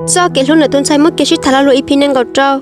Txoj kev hlub ntawm tus ntxhais muaj kev sib tham lo lus E P nees nkaum rau.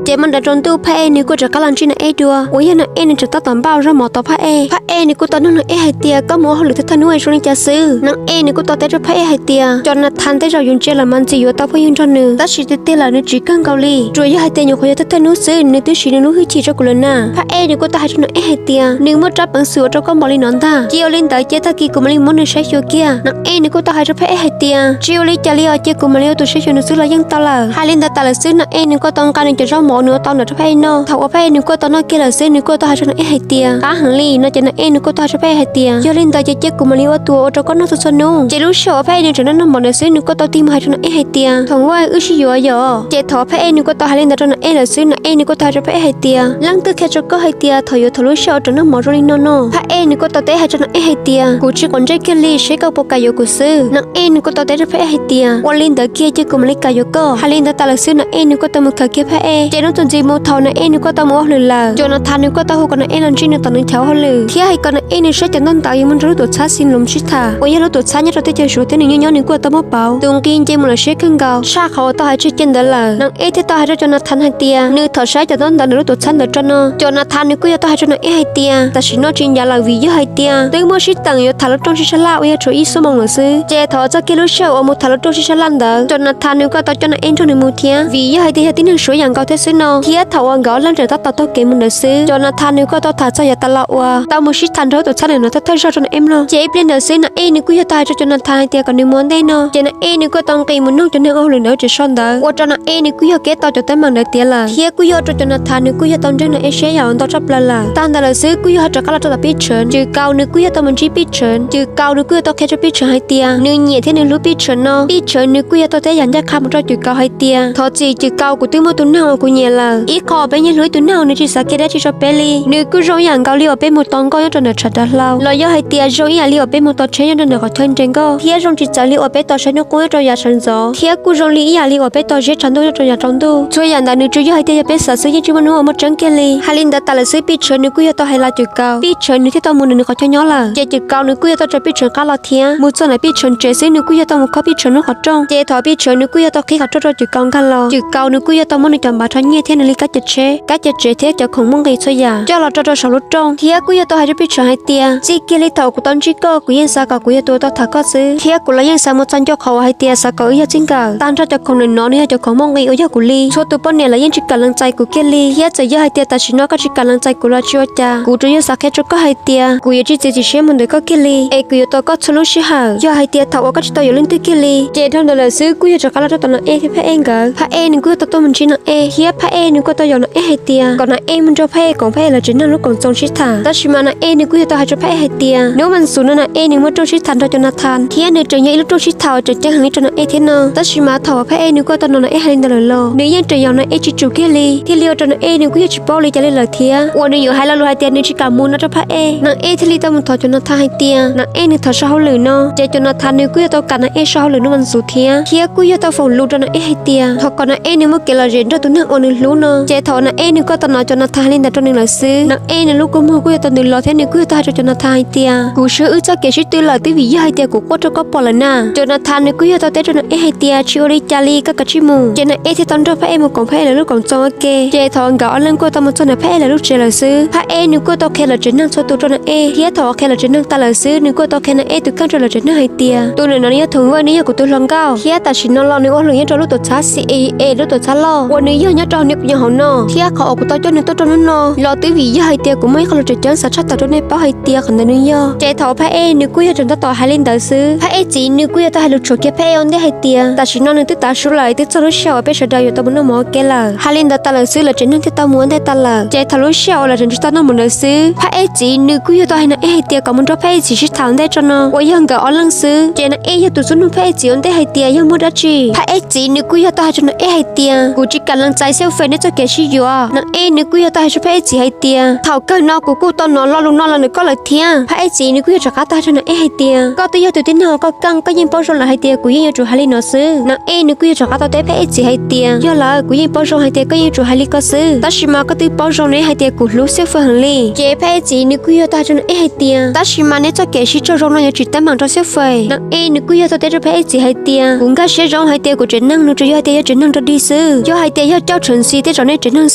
Ces hmo ntawd tsaus ntuj Phaj Ej nws kuj rov qab los ntsib Nas Ej dua uas yog Nas Ej nws rov qab tom npaj ua zaub mov tos Phaj Ej. Phaj Ej nws kuj tau nug Nas Ej hais tias koj mus ua hauj lwm thawj thawj hnub zoo li cas xwb? Nas Ej nws kuj tau teb rau Phaj Ej hais tias Jonathan tej zaum yuav ntsia lawm mas ntxim yuav tau phooj ywg nrog nws, tab sis tiag tiag lawm nws tsis kawg nkaus li, tsuas yog hais tias nyuam qhuav yog thawj thawj hnub xwb nws twb siv nws lub hwj chim rau kuv lawm na. Phaj Ej nws kuj tau hais rau Nas Ej hais tias nws muaj rab peev xwm ua rau koj npaum li no ntag, cia ua li ntawd cia tag kis kuv mam li muab nws saib xyuas kiag. Nas Ej nws kuj tau hais rau Phaj Ej hais tias tsis ua li cas li os, cia kuv mam li ua tus saib xyuas nws xwb los yeej tau lawm. Hais li ntawd tas lawm xwb Nas Ej nws kuj tau nqa nws cov zaub mov nws ua tau ntawm rau Phaj Ej noj. Thaum uas Phaj Ej nws kuj tau noj kiag lawm xwb nws kuj tau hais rau Nas Ej hais tias qab heev li no. Ces Nas Ej nws kuj tau hais rau Phaj Ej hais tias yog li ntawd ces cia kuv mam li ua tus ua rau koj noj txhua txhua hnub. Ces lub sij hawm uas Phaj Ej nws tseem noj noj mov ntawd xwb nws kuj tau tig mus hais rau Nas Ej hais tias thaum ua wb sib yuav yom. Ces thaum Phaj Ej nws kuj tau hais li ntawd rau Nas Ej lawm xwb Nas Ej nws kuj tau hais rau Phaj Ej hais tias leej twg qhia rau koj hais tias thaum yuav thaum lub sij hawm uas rov noj mov zoo li no no? Phaj Ej nws kuj tau teb hais rau Nas Ej hais tias kuv tsis quav ntsej kiag li, seb koj puas kam yuav kuv xwb. Nas Ej nws kuj tau teb rau Phaj Ej hais tias ua li ntawd kiag cia kuv mam li kam yuav koj. Hais li ntawd tas lawm xwb Nas Ej nws kuj tau mus khaws kiag Phaj Ej. Ces hnub txuas ntxiv mus thaum Nas Ej nws kuj tau mus ua hauj lwm lawm, Jonathan nws kuj tau hu kom Nas Ej los ntsib nws tom nws chav ua hauj lwm thiab hais kom Nas Ej nws saib cov ntaub ntawv yuav mus nrog lub tuam txhab Xis Loos sib tham uas yog lub tuam txhab nyob rau teb chaws Suav thiab nws nyob nyob nws kuj tau muab pauv tus nqi nce mus lawm siab kawg nkaus tshaj qhov uas tau hais tseg kiag ntawd lawm. Nas Ej thiaj tau hais rau Jonathan hais tias nws thov saib cov ntaub ntawv ntawm lub tuam txhab ntawd tso no. Jonathan nws kuj yog tau hais rau Nas Ej hais tias tam sim no tsis ncav lawm vim yog hais tias twb muaj sib teem yuav tham lub rooj sib sab laj uas yog tshuav ib xuab moos lawm xwb. Ces thaum txoj kev lub sij hawm uas mus tham lub rooj sib sab laj ntawd Jonathan nws kuj tau coj Nas Ej nrog nws mus thiab vim yog hais tias yog tib neeg Suav yam nkaus thiab xwb no. Thiab thaum uas nkawd ob leeg tseem tab tom taug kev mus ntawd xwb Jonathan nws kuj tau tham txog yav tas los uas tau mus sib tham nrog lub tuam txhab ntawm no thawj thawj zaug rau Nas Ej mloog. Ces ib pliag ntawd xwb Nas Ej nws kuj yog tau hais rau Jonathan hais tias kom nws mus ua ntej no. Ces Nas Ej nws kuj tau nqis mus noog cov neeg ua hauj lwm ntawd tsev so ntawd ua rau Nas Ej nws kuj yog kev tau cov teeb meem ntawd tiav lawm thiab kuj yog ua rau Jonathan nws kuj yog tau ntseeg Nas Ej siab yam ntau tshaj plaws lawm. Tag ntawd lawm xwb kuj yog tau rov qab los rau tom Pij Tsheev. Cws Kaus nws kuj yog tau mus ntsib Pij Tsheev. Cws Kaus nws kuj yog tau qhia rau Pij Tsheev hais tias nws nyiam thiab nws hlub Pij Tsheev no. Pij Tsheev nws kuj yog tau teb yam ncaj qha mus rau Cws Kaus hais tias thov txim Cws Kaus, kuv twb muaj tus neeg uas kuv nyiam lawm. Ib qho peb nyiag hlub ib tug neeg uas nws tsis xav qhia dab tsi rau peb li, nws kuj zoo ib yam nkaus li uas peb mus tos nkoj nyob rau ntawm tshav dav hlau los yog hais tias zoo ib yam li uas peb mus tos tsheb nyob rau ntawm qhov chaw nres nkoj thiab zoo tsis txawv li uas peb tos saib hnub qub nyob rau yav sawv ntxov thiab kuj zoo li ib yam li uas peb tos ziab tshav ntuj nyob rau yav tsaus ntuj. Txhua yam ntawd nws tsuas yog hais tias yog peb xav xwb yeej tsis muaj hnub uas muaj tseeb kiag li. Hais li ntawd tas lawm xwb Pij Tsheev nws kuj yog tau hais los Cws Kaus, Pij Tsheev nws thiaj tau mus ntawm nws qhov chaw nyob lawm. Ces Cws Kaus nws kuj yog tau tso Pij Tsheev qab los thiab mus txog ntawm Pij Tsheev tsev xwb nws kuj yog tau mus khob Pij Tsheev lub qhov rooj. Ces thaum Pij Tsheev nws kuj yog tau qhib qhov rooj rau Cws Kaus nkag los, Cws Kaus nws kuj yog tau muab nws cov npav rho nyiaj thiab nws li kab cia tsheb, kab cia tsev thiab cov khoom muaj nqis txhua yam coj los rau rau saum lub rooj thiab kuj yog tau hais rau Pij Tsheev hais tias txij kiag li thaum kuv tau ntsib koj kuv yeej xav kom kuv yog tus uas tau tham koj xwb thiab kuv los yeej xav mus txog nco qhov uas hais tias xav kom wb yog txij nkawm. Tag nrho cov khoom ntawm no nws yog cov khoom muaj nqis uas yog kuv li. Txhua tus poj niam los yeej tsis kam lees txais kuv kiag li thiab txawm yog hais tias tam sim no koj tsis kam lees txais kuv los tsis ua cas, kuv tsuas yog xav qhia rau koj hais tias kuv yuav tsis txiav txim siab mus ntawm koj kiag li es kuv yuav tos koj txhua lub sij hawm. Yog hais tias thaum uas koj tsis tau yuav leej twg kiag li ces dhau ntawd lawm xwb kuj yog rov qab los rau tom Nas Ej thiab Phaj Ej nkawd. Phaj Ej nws kuj yog tau tuaj mus ntsib Nas Ej thiab Phaj Ej nws kuj tau yaum Nas Ej hais tias kom Nas Ej mus nrog Phaj Ej koom Phaj Ej lawv tsev neeg lub koom txoos sib tham. Tab sis mas Nas Ej nws kuj yog tau hais rau Phaj Ej hais tias hnub vas xuv no Nas Ej nws muaj rooj sib tham nrog Jonathan thiab nws tseem yog ib lub rooj sib tham uas tseem ceeb heev li rau Nas Ej thiab no. Tab sis mas thaum uas Phaj Ej nws kuj tau hnov Nas Ej hais li ntawd lawm los nws yeej tseem yaum Nas Ej tsis tsum kiag li, thiaj li ua rau Nas Ej nws kuj yog tsis paub li cas li lawm thiab uas nws yuav hais lo lus hais tias nws tsis kam mus no rau Phaj Ej. Nas Ej thiaj li tau mus thov Jonathan hais tias Nas Ej nws thov so hauj lwm no. Ces Jonathan nws kuj yog tau kam Nas Ej so hauj lwm hnub vas xuv thiab thiab kuj yog tau foom lus rau Nas Ej hais tias thov kom Nas Ej nws muaj kev lom zem nrog tus neeg uas nws hlub no. Ces thaum uas Nas Ej nws kuj tau hnov Jonathan hais li ntawd rau nws lawm xwb Nas Ej nws lub kua muag kuj yog tau ntws los thiab nws kuj yog tau hais rau Jonathan hais tias kuv swb wb txoj kev sib tw lawm twb vim yog hais tias kuv quaj rau koj pom lawm na. Jonathan nws kuj yog tau teb rau Nas Ej hais tias tsis ua li cas li, koj kav tsij mus. Ces Nas Ej thiaj tau nrog Phaj Ej mus koom Phaj Ej lawv lub koom txoos ua ke. Ces thaum uas nkawd ob leeg kuj tau mus txog ntawm Phaj Ej lawv lub tsev lawm xwb Phaj Ej nws kuj tau qhia lawv tsev neeg txhua tus rau Nas Ej thiab thaum uas qhia lawv tsev neeg tas lawm xwb nws kuj tau qhia Nas Ej tus kheej rau lawv tsev neeg hais tias tus ntawm no nws yog Thoom Vej, nws yog kuv tus hluas nkauj thiab tam sim no los nws ua hauj lwm nyob rau lub tuam txhab C I A lub tuam txhab loj uas nws yog nyob rau hauv nej kuv nyob hauv no thiab qhov uas kuv tau coj nws tuaj rau hnub no los twb vim yog hais tias kuv muaj ib qho lus tseem ceeb xav tshaj tawm rau nej paub hais tias qhov ntawd nws yog. Ces thaum uas Phaj Ej nws kuj yog tseem tab tom hais li ntawd xwb Phaj Ej txiv nws kuj yog tau hais lus tshuam kiag Phaj Ej ua ntej hais tias tam sim no nws twb tav su lawm twb txog lub sij hawm uas peb sawv daws yuav tau mus noj mov ua ke lawm. Hais li ntawd tas lawm xwb lawv tsev neeg thiaj tau mus ua ntej tas lawm. Ces thaum lub sij hawm uas lawv tseem tsis tau noj mov ntawd xwb Phaj Ej txiv nws kuj yog tau hais Nas Ej hais tias kom mus nrog Phaj Ej txiv sib tham ua ntej tso no uas yog nkawd ob leeg xwb. Ces Nas Ej yog tus xub nug Phaj Ej txiv ua ntej hais tias yog muaj dab tsi Phaj Ej txiv nws kuj yog tau hais rau Nas Ej hais tias kuv tsis kam lees txais Xiauj Fais neb txoj kev sib yuav. Nam Ej nws kuj yog tau hais rau Phab Ej txiv hais tias, thaum kawg no kuv kuj tau hnov lo lus no los ntawm koj lawm thiab. Phab Ej txiv nws kuj yog rov qab tau hais rau Nam Ej hais tias, koj twb yog tus tib neeg uas koj keej, koj yeej paub zoo lawm hais tias kuv yeej yuav tsum hais li no xwb. Nam Ej nws kuj yog rov qab tau teb Phab Ej txiv hais tias, yog lawm, kuv yeej paub zoo hais tias koj yeej yuav tsum hais li ko xwb, tab sis mas koj twb paub zoo ne hais tias kuv hlub Xiauj Fais heev li. Ces Phab Ej txiv nws kuj yog tau hais rau Nam Ej hais tias, tab sis mas neb txoj kev sib raug zoo no yuav tsim teeb meem rau Xiauj Fais. Nam Ej nws kuj yog tau teb rau Phab Ej txiv hais tias, kuv nkag siab zoo hais tias kuv tsev neeg nws tsuas yog hais tias yog tsev neeg rog dig xwb. Yog hais tias yog coj tshawv xis tej zaum nej tsev neeg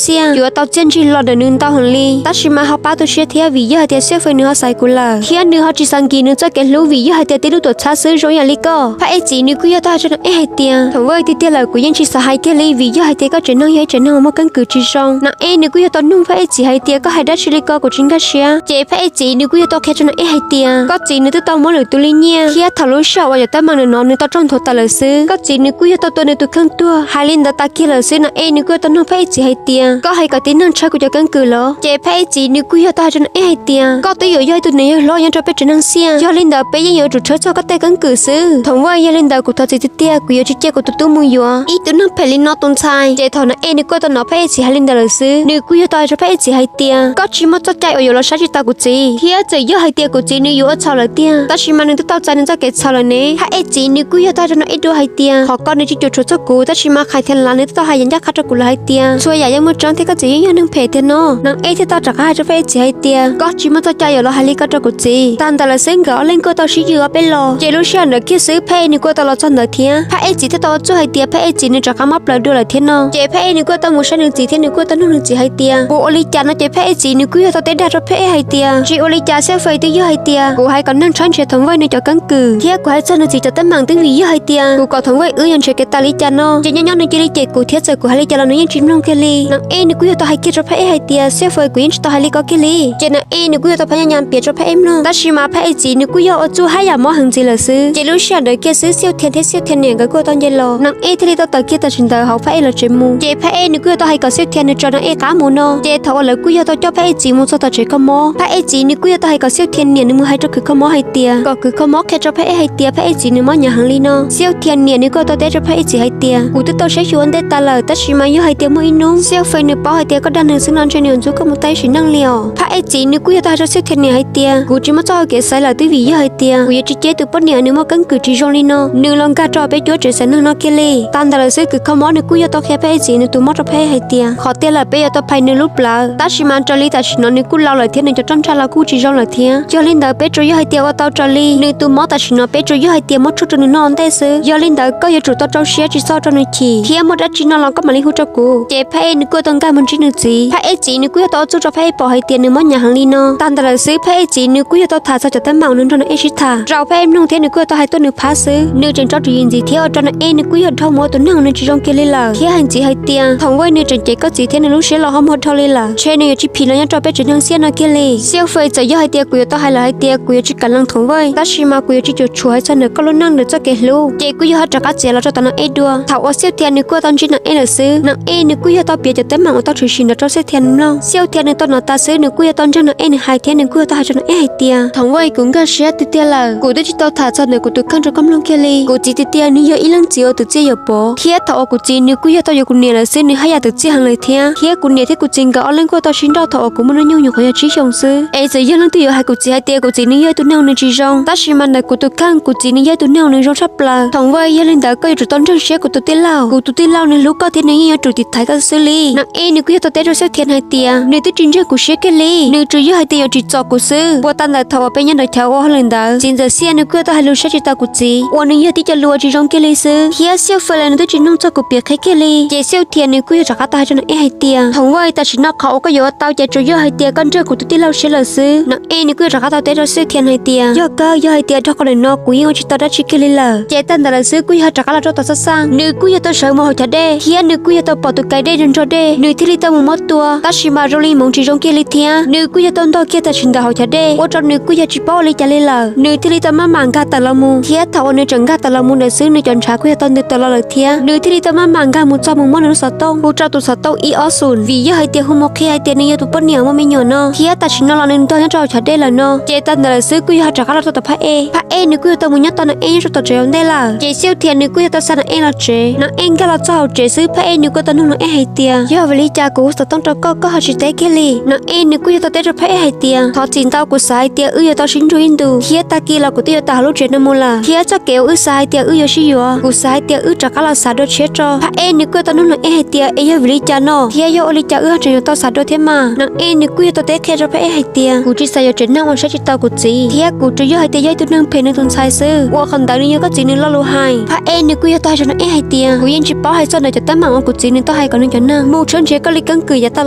xiaj yuav tau txiaj ntsig los ntawm nws ntau heev li, tab sis mas ho pab tu siab thiab vim yog hais tias Xiauj Fais nws ho xaiv kuv lawm, thiab nws ho tsis xav nkim nws txoj kev hlub vim yog hais tias tib lub tuam txhab xwb zoo ib yam li koj. Phab Ej txiv nws kuj yog tau hais rau Nam Ej hais tias, thaum vaj tiag tiag lawm kuv yeej tsis xav hais kiag li vim yog hais tias koj tsev neeg yog ib tsev neeg uas muaj keeb kwm tsis zoo. Nam Ej nws kuj yog tau nug Phab Ej txiv hais tias, koj hais dab tsi li ko, kuv tsis nkag siab. Ces Phab Ej txiv nws kuj yog tau qhia rau Nam Ej hais tias, koj txiv nws twb tau muab lwm tus li nyiaj thiab thaum lub sij hawm uas cov teeb meem ntawm no nws tau raug nthuav tawm lawm xwb, koj txiv nws kuj yog tau tua nws tus kheej tuag. Hais li ntawd tas kiag lawm xwb, Nam Ej nws kuj yog tau nug Phab Ej txiv hais tias, koj hais kom tib neeg tshawb kuv cov keeb kwm los? Ces Phab Ej txiv nws kuj yog tau hais rau Nam Ej hais tias, koj twb yuav yog ib tug niam yawg hlob nyob rau peb tsev neeg xiaj, yog li ntawd peb yeej yuav tsum tshawb txog koj tej keeb kwm xwb. Thaum vaj yog li ntawd kuv thov txim tiag tiag, kuv yuav tsis cia kuv tus tub mus yuav ib tug neeg phem li no tus ntxhais. Ces thaum Nam Ej nws kuj tau hnov Phab Ej txiv hais li ntawd lawm xwb, nws kuj yog tau hais rau Phab Ej txiv hais tias, koj tsis muaj txoj cai uas yuav los saib tsis taus kuv txiv, thiab txawm yog hais tias kuv txiv nws yuav ua txhaum lawm tiag, tab sis mas nws twb tau txais nws txoj kev txhaum lawm ne. Phab Ej txiv nws kuj yog tau hais rau Nam Ej dua hais tias, qhov ko nws tsis cuam tshuam txog kuv, tab sis mas Khais thiab Lav nws twb tau hais yav ncaj qha rau kuv lawm hais tias, txhua yam yeej muaj tseeb thiab koj txiv yeej yog neeg phem tiag no. Nam Ej thiaj tau rov qab hais rau Phab Ej txiv hais tias, koj tsis muaj txoj cai yuav los hais li ko rau kuv txiv. Tag ntawd lawm xwb nkawd ob leeg kuj tau sib yws ob peb los. Ces lub sij hawm ntawd kiag xwb Phab Ej nws kuj tau los txog ntawd thiab. Phab Ej txiv thiaj tau ua txuj hais tias Phab Ej txiv nws rov qab mob plaws dua lawm thiab no. Ces Phab Ej nws kuj tau mus saib nws txiv thiab nws kuj tau nug nws txiv hais tias, puas ua li cas no. Ces Phab Ej txiv nws kuj yog tau teb dag rau Phab Ej hais tias, tsis ua li cas, Xiauj Fais twb yog hais tias kuv hais kom neeg tshawb nrhiav Thoom Vaj nws cov keeb kwm, thiab kuv hais txog nws txiv cov teeb meem twb vim yog hais tias kuv kom Thoom Vaj wb yuav nrhiav kev tas li cas no, ces nyob nyob nws cia li cem kuv thiab txawm kuv hais li cas los nws yeej tsis mloog kiag li. Nam Ej nws kuj yog tau hais kiag rau Phab Ej hais tias, Xiauj Fais, kuv yeej tsis tau hais li ko kiag li. Ces Nam Ej nws kuj yog tau phab nyaj nyas piav rau Phab Ej mloog, tab sis mas Phab Ej txiv nws kuj yog ua txuj haj yam mob heev ntxiv lawm xwb. Ces lub sij hawm ntawd kiag xwb Xiauj Thias thiab Xiauj Thias niam nkawd kuj tau nce los, Nam Ej thiaj li tau tawm kiag tam sim ntawd hauv Phab Ej lawv tsev mus. Ces Phab Ej nws kuj yog tau hais kom Xiauj Thias nws tso Nam Ej qab mus no. Ces thaum uas lawv kuj yog tau coj Phab Ej txiv mus txog tom tsev kho mob, Phab Ej txiv nws kuj yog tau hais kom Xiauj Thias niam nws mus hais rau kws kho mob hais tias, kom kws kho mob qhia rau Phab Ej hais tias Phab Ej txiv nws mob hnyav heev li no. Xiauj Thias niam nws kuj tau teb rau Phab Ej txiv hais tias, kuv twb tau saib xyuas ua ntej tas lawm, tab sis mas yog hais tias muaj ib hnub Xiauj Fais nws paub hais tias koj dag nws xwb no ntshe nws yuav ntxub koj mus tag ib sim neej li os. Phab Ej txiv nws kuj yog tau hais rau Xiauj Thias niam hais tias, kuv tsis muaj txoj hau kev xaiv lawm twb vim yog hais tias kuv yuav tsis cia tus poj niam nws muaj keeb kwm tsis zoo li no nws los nkag rau peb cuab tsev xaiv neeg no kiag li. Tag ntawd lawm xwb kws kho mob nws kuj yog tau qhia Phab Ej txiv nws tus mob rau Phab Ej hais tias, qhov tiag lawm peb yuav tau phais nws lub plawv, tab sis mas raws li tam sim no nws kuj laus lawm thiab nws cov roj ntsha los kuj tsis zoo lawm thiab. Yog li ntawd peb tsuas yog hais tias ua tau raws li nws tus mob tam sim no, peb tsuas yog hais tias muab tshuaj rau nws noj ua ntej xwb. Yog li ntawd koj yuav tsum tau rau siab tsis txhob rau nws chim, thiab muaj dab tsi no los koj mam li hu rau kuv. Ces Phab Ej nws kuj tau nkag mus ntsib nws txiv. Phab Ej txiv nws kuj yog tau ua txuj rau Phab Ej pom hais tias nws mob hnyav heev li no. Tag ntawd lawm xwb Phab Ej txiv nws kuj yog tau tham txog cov teeb meem uas nws nrog Nam Ej sib tham rau Phab Ej mloog thiab nws kuj yog tau hais tuaj nws phab xwb. Nws tseem tso tswv yim ntxiv thiab ua rau Nam Ej nws kuj yog dhau mus ua tus neeg uas nws tsis zoo kiag li lawm, thiab hais ntxiv hais tias Thoom Vaj nws tseem cev koj txiv thiab nws lub siab los ho muag dhau li lawm, ntshe nws yuav tsis phim los nyob rau peb tsev neeg xiab no kiag li. Xiauj Fais txawm yog hais tias kuv yuav tau hais lawm hais tias kuv yuav tsis kam lees Thoom Vaj, tab sis mas kuv yuav tsis cuam tshuam hais txog ntawm koj lub neej ntawm txoj kev hlub, ces kuj yog ho rov qab txiav los rau tom Nam Ej dua. Thaum uas Xiauj Thias nws kuj tau ntsib Nam Ej lawm xwb, Nam Ej nws kuj yog tau piav cov teeb meem uas tau tshwm sim ntawd rau Xiauj Thias nws mloog. Xiauj Thias nws tau hnov tas xwb nws kuj yog tau ntseeg Nam Ej nws hais thiab nws kuj yog tau hais rau Nam Ej hais tias, Thoom Vaj, kuv nkag siab tiag tiag lawm, kuv twb tsis tau tham txog ntawm kuv tus kheej rau koj mloog kiag li. Kuv txiv tiag tiag nws yog ib leej txiv uas twm txiaj yuam pov, thiab thaum uas kuv txiv nws kuj yog tau yuav kuv niam lawm xwb nws haj yam twm txiaj heev lawm thiab. Thiab kuv niam thiab kuv txiv nkawd ob leeg kuj tau sib nrauj thaum uas kuv muaj hnub nyoog nyuam qhuav yog tsib xyoos xwb. Es txawm yog leej twg yuav hais kuv txiv hais tias kuv txiv nws yog ib tug neeg uas nws tsis zoo, tab sis mas ntawm kuv tus kheej kuv txiv nws yog ib tug neeg uas nws zoo tshaj plaws. Thoom Vaj, yog li ntawd koj yuav tsum tau ntseeg siab kuv tus tij laug. Kuv tus tij laug nws hlub koj thiab nws yeej yuav tsum tiv thaiv koj xwb li. Nam Ej nws kuj yog tau teb rau Xiauj Thias hais tias nws twb tsis ntseeg kuv siab kiag li, nws tsuas yog hais tias yuav tsis txom kuv xwb. Puas tag ntawd thaum uas peb nyob ntawm chaw ua hauj lwm ntawd, txiv ntxawm Xiaj nws kuj yog tau hais lus siab tsis taus kuv txiv uas nws yog tib co lus uas tsis zoo kiag li xwb, thiab Xiauj Fais los nws twb tsis mloog txog kuv piav qhia kiag li. Ces Xiauj Thias nws kuj yog rov qab tau hais rau Nam Ej hais tias, Thoom Vaj, tam sim no qhov uas koj yuav ua tau ces tsuas yog hais tias koj ntseeg kuv tus tij laug siab lawm xwb. Nam Ej nws kuj yog rov qab tau teb rau Xiauj Thias hais tias, yog kawg, yog hais tias dhau qhov ntawm no kuv yeej ua tsis tau dab tsi kiag li lawm. Ces tag ntawd lawm xwb kuj yog rov qab los rau tom xaj xaj, nws kuj yog tau sawv mus hauv chav dej thiab nws kuj yog tau pom tus kais dej nrog nrog dej, nws thiaj li tau mus muab tua, tab sis mas zoo li hmoov tsis zoo kiag li thiab nws kuj yog tau ntog kiag tam sim ntawd hauv chav dej ua rau nws kuj yog tsis paub ua li cas li lawm, nws thiaj li tau maj mam nkag tawm los mus. Thiab thaum uas nws tseem nkag tawm los mus ntawd xwb nws cov ntshav kuj yog tau ntws tawm los lawm thiab nws thiaj li tau maj mam nkag mus txog mus muab nws lub xov tooj hu rau tus xov tooj ib ob xoom, vim yog hais tias hu mus qhia hais tias nws yog tus poj niam muaj me nyuam no. Thiab tam sim no los nws ntog nyob rau hauv chav dej lawm no. Ces tag ntawd lawm xwb kuj yog rov qab los rau tom Phab Ej. Phab Ej nws kuj yog tau mus nyob tos Nam Ej nyob rau tom tsev ua ntej lawm. Ces Xiauj Thias nws kuj yog tau xa Nam Ej los tsev. Nam Ej nkag los txog hauv tsev xwb Phab Ej nws kuj tau nug Nas Ej hais tias, yog vim li cas kuv hu xov tooj rau koj, koj ho tsis teb kiag li? Nas Ej nws kuj yog tau teb rau Phaj Ej hais tias, thov txim ntau, kuv xav hais tias wb yuav tau sib nrug ib ntus, thiab tag kis los kuv twb yuav tawm hauv lub tsev no mus lawm, thiab txoj kev uas wb xav hais tias wb yuav sib yuav, kuv xav hais tias wb rov qab los xav dua tshiab tso. Phaj Ej nws kuj yog tau nug Nas Ej hais tias, es yog vim li cas no, thiab yog ua li cas wb ho tseem yuav tau xav dua thiab mas? Nas Ej nws kuj yog tau teb qhia rau Phaj Ej hais tias, kuv tsis xav yuav tsev neeg uas saib tsis taus kuv txiv, thiab kuv tsuas yog hais tias yog ib tug neeg phem nws tus ntxhais xwb, uas qhov ntawd nws yog koj txiv nws lo lus hais. Phaj Ej nws kuj yog tau hais rau Nas Ej hais tias, kuv yeej tsis paub hais txog ntawm cov teeb meem uas kuv txiv nws tau hais kom nws cov neeg mus tshawb nrhiav koj li keeb kwm yav tas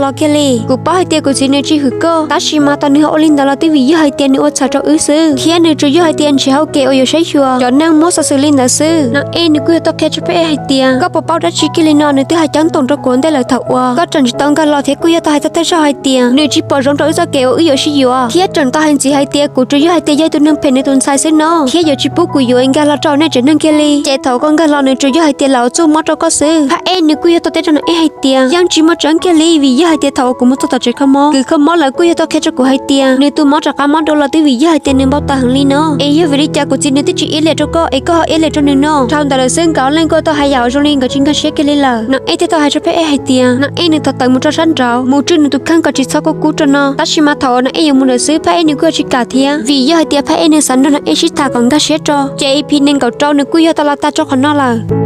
los kiag li. Kuv paub hais tias kuv txiv nws tsis hwm koj, tab sis mas tau nws ho ua li ntawd los twb vim yog hais tias nws ua txhaum rau wb xwb, thiab nws tsuas yog hais tias nrhiav hauv kev uas yuav saib xyuas cov neeg muab xov xwm li ntawd xwb. Nas Ej nws kuj yog tau qhia rau Phaj Ej hais tias, koj puas paub dab tsi kiag li no, nws twb hais coob toom rau kuv ua ntej lawm thaum uas koj tseem tsis tau nkag los, thiab kuj yog tau hais tau thawj zaug hais tias nws tsis pom zoo rau wb txoj kev uas wb yuav sib yuav, thiab tseem tau hais ntxiv hais tias kuv tsuas yog hais tias yog ib tug neeg phem nws tus ntxhais xwb no, thiab yuav tsis pub kuv yuav nkag los rau nej tsev neeg kiag li. Ces thaum koj nkag los nws tsuas yog hais tias lam ua txuj mob rau koj xwb. Phaj Ej nws kuj yog tau teb rau Nas Ej hais tias, yeej tsis muaj tseeb kiag li, vim yog hais tias thaum uas kuv mus txog tom tsev kho mob, kws kho mob lawv kuj yog tau qhia rau kuv hais tias nws tus mob rov qab mob dua los twb vim yog hais tias nws npau taws heev li no. Es yog vim li cas kuv txiv nws twb tsis iab liam rau koj es koj ho iab liam rau nws no? Dhau ntawd lawm xwb nkawd ob leeg kuj tau hais yam uas zoo li nkawd tsis nkag siab kiag li lawm. Nas Ej thiaj tau hais rau Phaj Ej hais tias Nas Ej nws thov tawm mus rau sab nraud mus tswj nws tus kheej kom tsis txhob kub kub rau no. Tab sis mas thaum uas Nas Ej yuav mus lawm xwb, Phaj Ej nws kuj tsis kam thiab, vim yog hais tias Phaj Ej nws xav nrog Nas Ej sib tham kom nkag siab tso. Ces E P nees nkaum rau nws kuj yog tau los tag rau qhov no lawm.